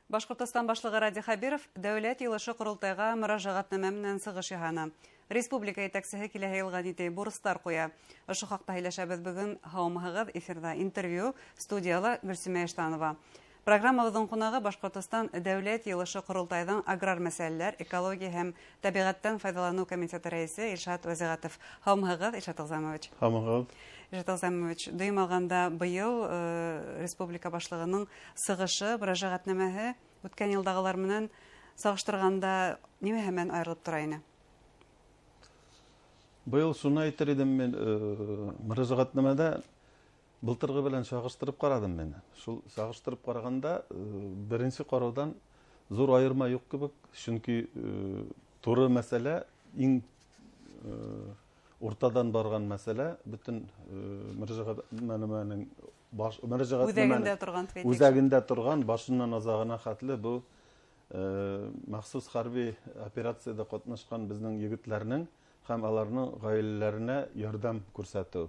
Башкортостан башлыгы Радий Хәбиров Дәүләт йыелышы корылтайга мөрәҗәгатьнамә менән сыгыш яһаны. Республика итәксеһе киләһе елга нитей бурыслар куя. Ошо хакта һөйләшәбез бүген. Һаумыһыгыз, эфирда интервью, студияла Гөлсемә Иштанова. Программабызның кунагы Башкортостан Дәүләт йыелышы корылтайның аграр мәсьәләләр, экология һәм табигатьтән файдалану комитеты рәисе Илшат Вәзигатов. Һаумыһыгыз, Илшат Агзамович. Һаумыһыгыз. Илшат Агзамович, дөйем алганда быел э, республика башлыгының сыгышы, мөрәҗәгатьнамәһе үткән елдагылар менән сагыштырганда нимә һәмән аерылып тора ине? Быел шуны әйтер идем мин, э, мөрәҗәгатьнамәдә былтыргы белән чагыштырып карадым мин. Шул чагыштырып караганда, э, беренче караудан зур аерма юк кебек, чөнки э, туры мәсьәлә иң уртадан барган мәсьәлә бөтен мөрәҗәгатьнамәнең баш мөрәҗәгатьнамәнең торган үзәгендә торган башыннан азагына хәтле бу махсус хәрби операциядә катнашкан безнең егетләрнең һәм аларның гаиләләренә ярдәм күрсәтү.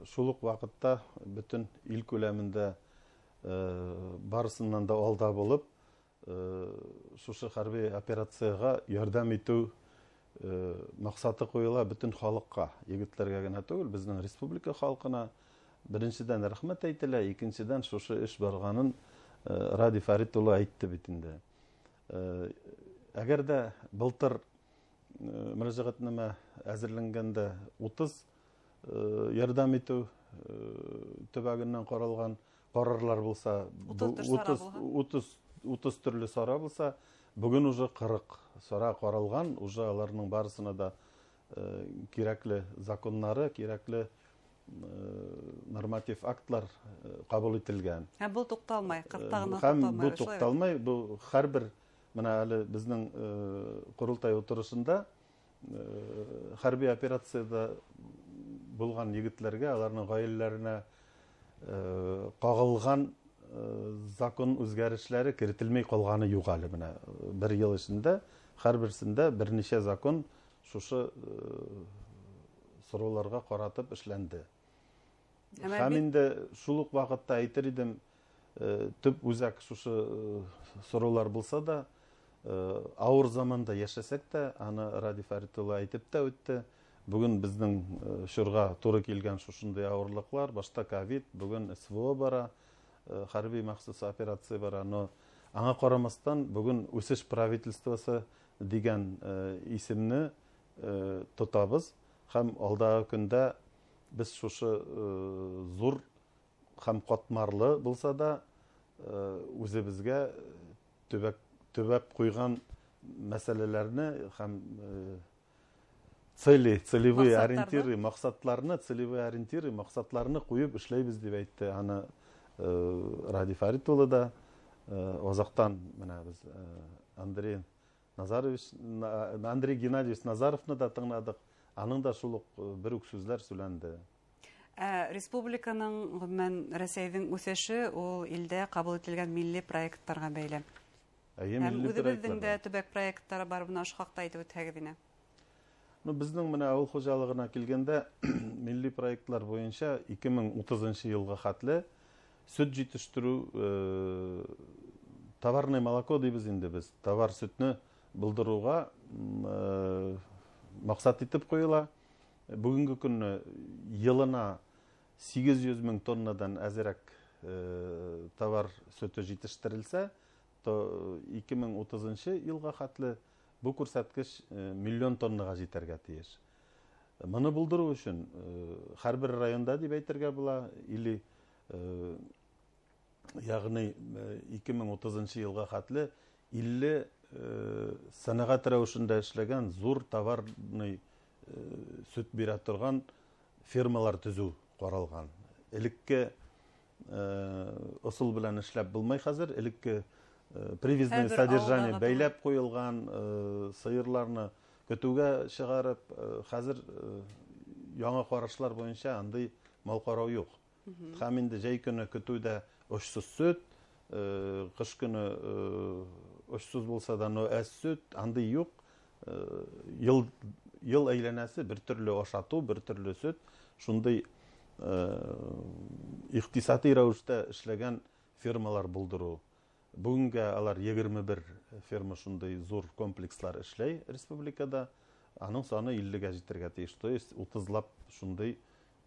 Шул ук вакытта бөтен ил күләмендә барысыннан да алда булып, шушы хәрби операциягә ярдәм итү максаты куела бөтен халыкка, егетләргә генә түгел, безнең республика халкына. Беренчедән, рәхмәт әйтелә, икенчедән, шушы эш барганын Радий Фәрит улы әйтте бит инде. Әгәр дә былтыр мөрәҗәгатьнамә әзерләнгәндә 30 ярдәм итү төбәгеннән каралган карарлар булса, 30 30 30 төрле сара булса, бүген уже 40 сара каралган, уже аларның барысына да кирәкле законнары, кирәкле норматив актлар кабул ителгән. Һәм бу тукталмай, 40-та гына тукталмай. Һәм бу тукталмай, бу һәрбер менә әле безнең корылтай утырышында хәрби операциядә булган егетләргә, аларның гаиләләренә кагылган закон үзгәрешләре кертелмей калганы юк әле менә. Бер ел эчендә һәрберсендә берничә закон шушы сорауларга каратып эшләнде. Һәм инде шул ук вакытта әйтер идем, төп үзәк шушы сораулар булса да, авыр заманда яшәсәк тә, аны Радий Фәрит улы әйтеп тә үтте, бүген безнең чорга туры килгән шушындый авырлыклар, башта ковид, бүген СВО бара, хәрби махсус операция бара, но аңа карамастан, бүген үсеш правительствосы дигән исемне тотабыз һәм алдагы көндә без шушы зур һәм катмарлы булса да, үзебезгә төбәк төбәп куйган мәсьәләләрне һәм цели, целевые ориентиры, максатларны, целевые ориентиры, максатларны куеп эшләйбез дип әйтте аны Радий Фәрит улы да. Озактан менә без Андрей Назарович, Андрей Геннадьевич Назаровны да тыңладык. Аның да шул ук бер үк сүзләр сөйләнде. Ә республиканың, гомумән, Рәсәйнең үсеше ул илдә кабул ителгән милли проектларга бәйле. Әйе, милли Һәм үзебезнең дә төбәк проектлары бар, менә шул хакта әйтеп үтһәгез ине. Ну, безнең менә авыл хуҗалыгына килгәндә, милли проектлар буенча 2030 елга хәтле сөт җитештерү, э, товарное молоко дибез инде без, товар сөтне булдыруга э, максат итеп куела. Бүгенге көнне елына 800 мең тоннадан әзерәк товар сөте җитештерелсә, то 2030 елга хәтле бу күрсәткеч миллион тоннага җитәргә тиеш. Моны булдыру өчен һәрбер районда дип әйтергә була, или ягъни 2030 елга хәтле 50 сәнәгать рәвешендә эшләгән зур товарный сөт бирә торган фермалар төзү каралган. Элекке ысул белән эшләп булмый хәзер. Элекке привязное содержание бәйләп куелган сыерларны көтүгә чыгарып, хәзер яңа карашлар буенча андый мал карау юк. Һәм инде җәй көне көтүдә очсыз сөт, кыш көне очсыз булса да, но әз сөт, андый юк. Ел ел әйләнәсе бер төрле ашату, бер төрле сөт, шундый икътисади рәвештә эшләгән фермалар булдыру. Бүгенгә алар 21 ферма шундый зур комплекслар эшләй республикада. Аның саны 50-гә җитәргә тиеш. То есть 30лап шундый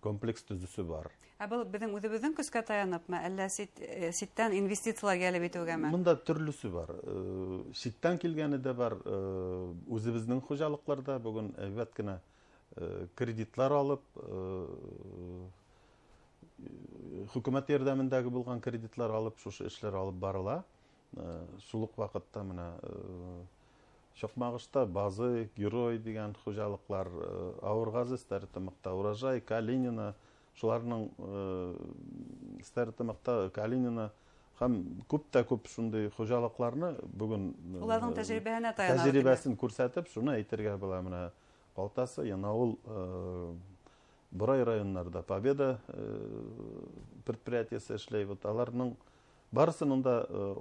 комплекс төзүсе бар. Ә был беҙҙең үҙебеҙҙең көскә таяныпмы, әллә ситтән инвестициялар йәлеп итеүгәме? Монда төрлөсө бар. Читтән килгәне дә бар. Үҙебеҙҙең хужалыҡларда бөгөн әйбәт кенә кредитлар алып, хөкүмәт ярҙамындагы булған кредитлар алып, шушы эшләр алып барыла. Шул уҡ ваҡытта менә Чакмагышта Базы, Герой дигән хужалыҡлар, Ауырғазы, Стәрлетамаҡта Урожай, Калинина, шуларның Стәрлетамаҡта Калинина һәм күп тә күп шундый хужалыҡларны бөгөн уларҙың тәжрибәһенә таянабыҙ. Тәжрибәсен күрһәтеп, шуны әйтергә була. Менә Балтасы, Янаул, Борай районнарында Победа предприятиесе эшләй. Вот аларның барысының да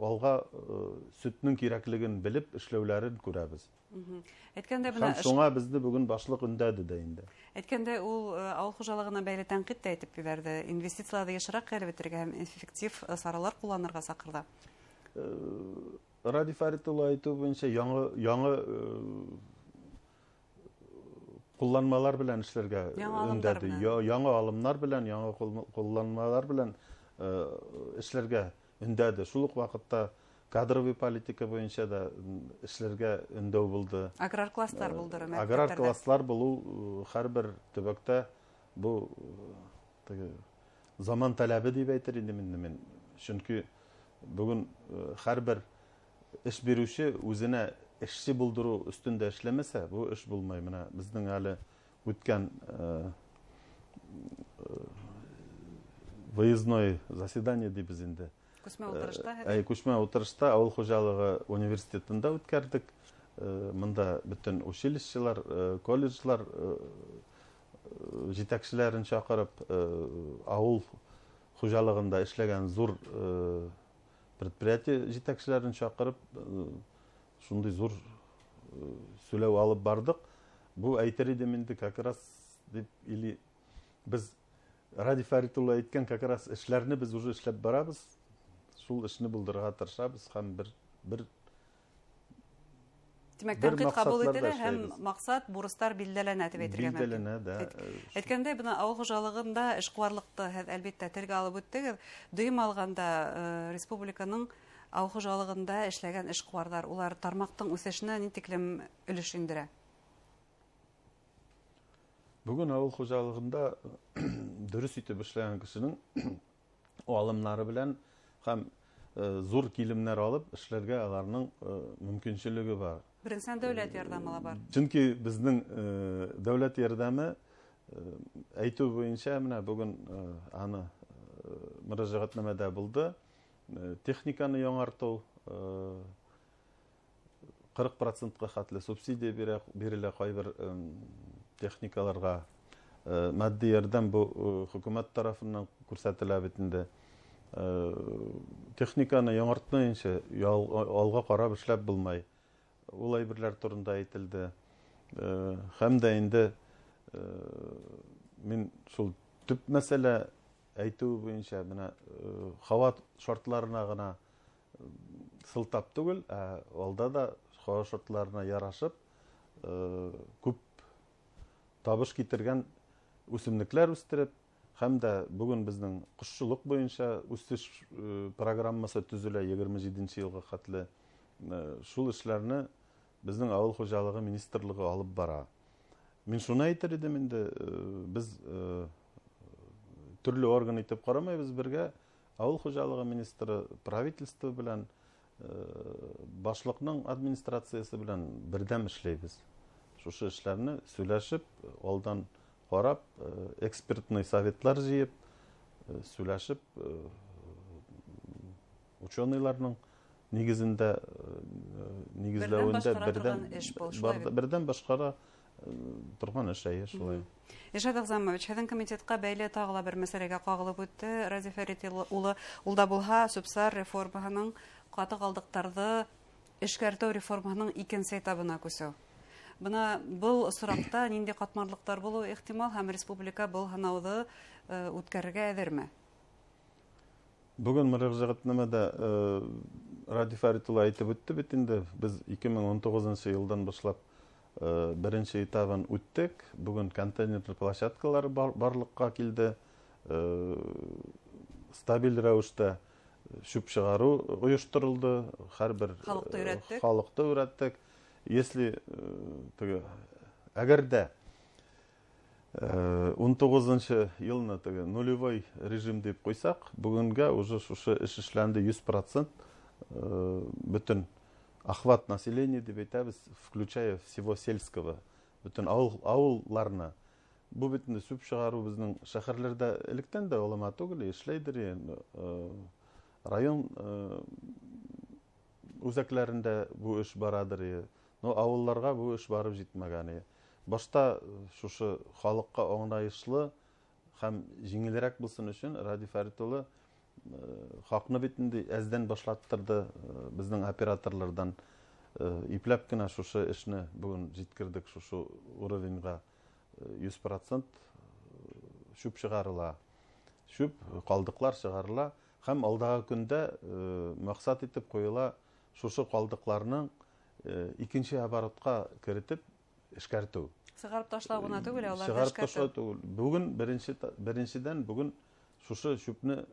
алға сөтнең кирәклеген белеп эшләүләрен күрәбез. Әйткәндә бына Һәм шуңа безне бүген башлык өндәде дә инде. Әйткәндә ул авыл хужалыгына бәйле тәнҡит тә әйтеп ебәрҙе. Инвестицияларҙы йышыраҡ йәлеп итергә һәм эффектив саралар ҡулланырға саҡырҙы. Радий Фәрит улы әйтеү буйынса яңы ҡулланмалар белән эшләргә өндәде. Яңы алымнар белән, яңы ҡулланмалар белән эшләргә өндәде. Шул уҡ ваҡытта кадровый политика буйынса да эшләргә өндәү булды. Аграр класстар булдырыу мәктәптәрҙә. Аграр класслар булыу һәр бер төбәктә бу теге заман таләбе дип әйтер инде мин. Чөнки бөгөн һәр бер эш биреүсе үзенә эшсе булдырыу өҫтөндә эшләмәсә, бу эш булмай. Менә беҙҙең әле үткән выездной заседание дибеҙ инде. Күсмә ултырышта һеҙ? Әй, күсмә ултырышта ауыл хужалығы университетында үткәрҙек. Мында бөтөн училищелар, колледжлар етәкселәрен саҡырып, ауыл хужалығында эшләгән ҙур предприятие етәкселәрен саҡырып, шундай ҙур сүләү алып барҙыҡ. Бу әйтер идем инде, как раз дип, или беҙ Радий Фәрит улы әйткән как раз эшләрне беҙ уже эшләп барабыҙ. Шул эшне булдырырға тырышабыҙ һәм бер Тимәк, бер тәнҡит ҡабул маҡсатларҙа ителә һәм эшләйбеҙ. маҡсат, бурыстар билдәләнә тип әйтергә мөмкин. Билдәләнә, да. Әйткәндәй, бына ауыл хужалығында эшҡыуарлыҡты һеҙ әлбиттә телгә алып үттегеҙ. Дөйөм алғанда, республиканың ауыл хужалығында эшләгән эшҡыуарҙар, улар тармаҡтың үҫешенә ни тиклем өлөш индерә? Бөгөн ауыл хужалығында дөрөҫ итеп эшләгән кешенең алымнары белән һәм ҙур килемдәр алып эшләргә аларның мөмкинселеге бар. Беренсән дәүләт ярҙамы ла бар. Чөнки беҙҙең дәүләт ярҙамы әйтеү буйынса менә бөгөн аны мөрәжәғәтнамәдә булды. Техниканы яңартыу 40 процентҡа хәтле субсидия бирелә ҡайбер техникаларға. Матди ярҙам бу хөкүмәт тарафынан күрһәтелә бит инде. Техниканы яңартмайынса алға ҡарап эшләп булмай. Ул әйберләр турында әйтелде. Һәм дә инде мин шул төп мәсьәлә әйтеү буйынса менә һава шартларына ғына сылтап түгел, ә алда да һава шартларына ярашып, күп табыш китергән үсемлекләр үстереп, һәм дә бөгөн беҙҙең ҡошсолоҡ буйынса үҫеш программасы төҙөлә егерме һигеҙенсе йылға хәтле. Шул эшләрне беҙҙең ауыл хужалығы министрлығы алып бара. Мин шуны әйтер идем инде, беҙ төрлө орган итеп ҡарамайбыҙ, бергә ауыл хужалығы министры правительство белән, башлыҡның администрациясы белән берҙәм эшләйбеҙ. Шушы эшләрне сөйләшеп, алдан ҡарап, экспертный советлар жыйып, сөйләшеп, ученыйларның нигеҙендә, нигеҙләүендә Берҙән башҡара торған эш был, шулай бит? берҙән башҡара торған эш, әйе, шулай. Илшат Әғзамович, һеҙҙең комитетҡа бәйле тағы ла бер мәсьәләгә ҡағылып үтте Радий Фәрит улы. Ул да булһа, сүп-сар реформаһының ҡаты ҡалдыҡтарҙы эшкәртеү реформаһының икенсе этабына күсеү. Бына был осраҡта ниндәй ҡатмарлыҡтар булыуы ихтимал һәм республика был һынауҙы үткәрергә әҙерме? Бүген мөрәҗәгатьнамәдә Радий Фәрит улы әйтеп үтте бит инде, без 2019 елдан башлап беренче этабын үттек. Бүген контейнерлы площадкалар барлыкка килде. Стабиль рәвештә чүп чыгару оештырылды. Һәрбер халыкты өйрәттек. Халыкты өйрәттек. Если теге әгәр дә 19 елны теге нулевой режим дип куйсак, бүгенгә уже шушы эш эшләнде 100%, бөтен охват населения дип әйтәбез, включая всего сельского, бөтен авылларны. Бу бит инде чүп чыгару безнең шәһәрләрдә электән дә олама түгел, эшләйдер, район үзәкләрендә бу эш барадыр. Но авылларга бу эш барып җитмәгән. Башта шушы халыкка аңлаешлы һәм җиңелрәк булсын өчен Радий Фәрит улы хакны бит инде әздән башлаттырды безнең операторлардан. Ипләп кенә шушы эшне бүген җиткердек шушы уровеньга. 100% чүп чыгарыла. Чүп, калдыклар чыгарыла һәм алдагы көндә максат итеп куела шушы калдыкларның икенче оборотка керетеп эшкәртү. Чыгарып ташлау гына түгел, аларны чыгарып ташлау түгел. Бүген беренчедән бүген шушы чүпне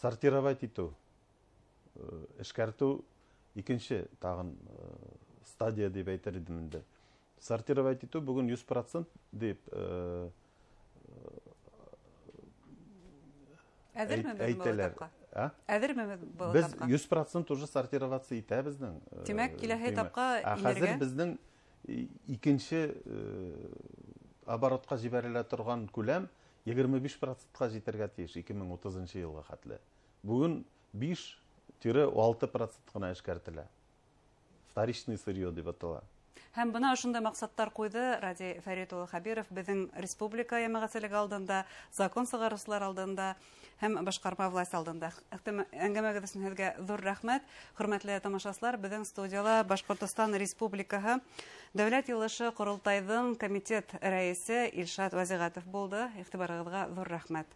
сортировать итү, эшкәртү икенче тагын стадия дип әйтер идем инде. Сортировать итү бүген 100% дип әйтәләр. Әзерме был Без 100% уже сортироваться итә безнең. Димәк, киләһе этапка инергә. Хәзер безнең икенче оборотка җибәрелә торган күләм 25%-ка җитәргә тиеш 2030 елга хәтле. Бүген 5-6% кына эшкәртелә. Вторичный сырье дип атала. Һәм бына ошондай маҡсаттар ҡуйҙы Радий Фәрит улы Хәбиров беҙҙең республика йәмәғәтселеге алдында, закон сығарыусылар алдында һәм башҡарма власть алдында. Әңгәмәгеҙ өсөн һеҙгә ҙур рәхмәт. Хөрмәтле тамашасылар, беҙҙең студияла Башҡортостан Республикаһы Дәүләт Йыйылышы Ҡоролтайҙың комитет рәйесе Илшат Вәзиғәтов булды. Иғтибарығыҙға ҙур рәхмәт.